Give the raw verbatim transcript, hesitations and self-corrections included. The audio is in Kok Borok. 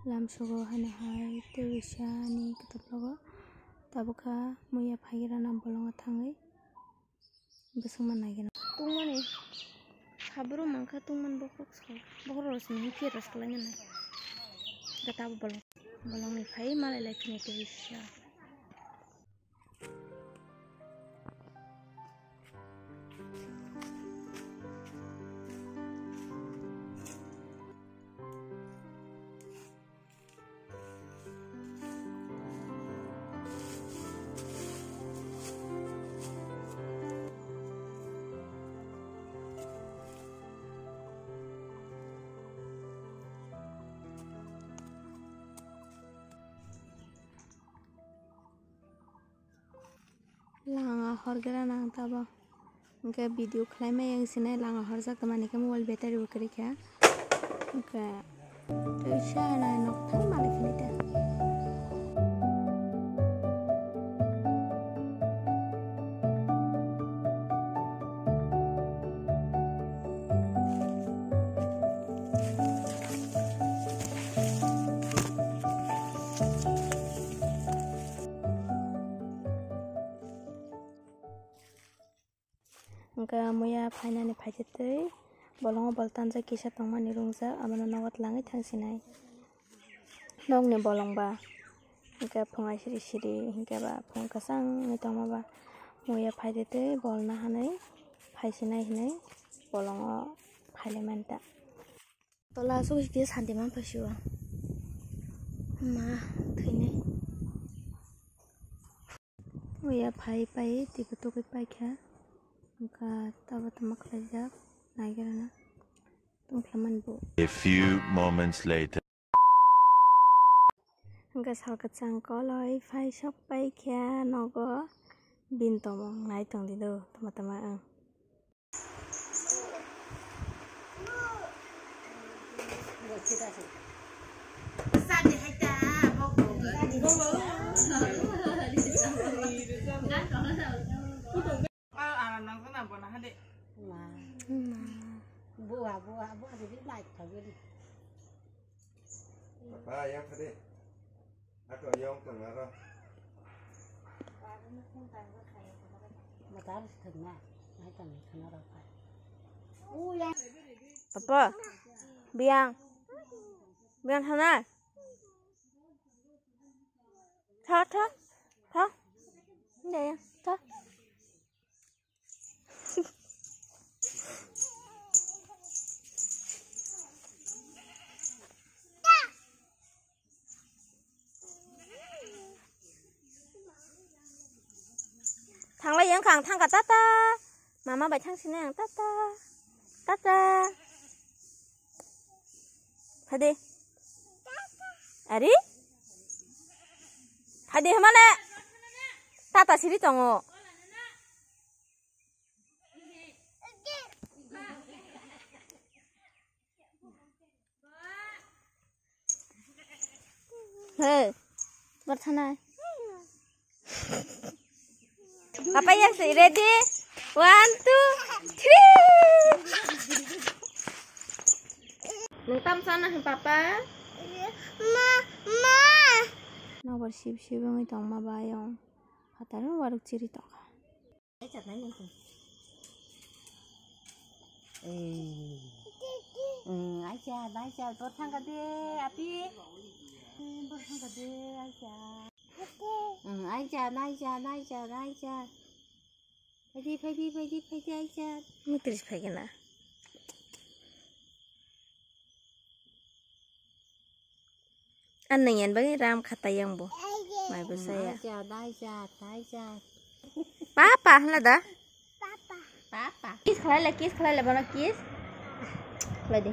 Lamsogo hano hai tei uisa ni kwtwklogo tabukha muya phaigrana bolongo thangwi bwswngma naigena. Tungmani haboro mankha tungmani bokhorok sal bokhorok rosni hwnkhe roskhlaina nai. Da tabo bolong bolongni phai malai lai khini tei uisa. Langa horgra nang tabo. Hwnkhe video khlaimaya wngsinai langa horjak tongmani khe mobile battery bo kwrwi kha. Hwnkhe tei sana nok thang malik hinwi ta. Hwnkhe muya phainani phaikhe tei bolongo bol tanjak kisa tongmani rungjak, abono nogo twlangwi thangsinai. Nokni bolong ba hwnkhe phunga siri siri hwnkhe ba phung kwchangwi tongma ba muya phaide tei bol nahanwi phaisinai hinwi bolongo phailaimani ta. Tola aswk khe santi man phaisio. Ma thwinai. Oya phai pai twibo tugwi paikha. Wngkha tabo tamo khlaijak naigerana tongkha manbo. A few moments later. Wngkha sal kwchang koloi phai sok paikha nogo bini tomong nai tongdi do tama tama ang. Bua, bua, bua, jadi naik kagak nih. Apa yang tadi? Aku yang tengah. Matar tengah, naik tengah, tengah rapat. Papa, biang, biang sana. Tha, tha, tha. Nde, tha. Thanglai yang kang thangka tata. Mama bai thang sini yang tata. Tata. Phade. Ari? Phade hamane. Tata siri tongo. Hey, bertanai. Apa ya sih? Ready? One, two, three. Nung tam sana hin papa? Ma, ma. Nobar sib sib wngwi tongma bayong. Phataro waruk chiri tongkha. Acha, acha, bor thangka de, api. Bor thangka de, acha. Acha, acha, acha, acha. Phaidi, phaidi, phaidi, phaidi, acha. Mutris phaigena. An nang yan bagwi ram khata yang bo. Mai bo saya. Naija, naija, naija. Papa hla da? Papa. Papa. Kiss khlai le, kiss khlai le, bono kiss. Khlai di.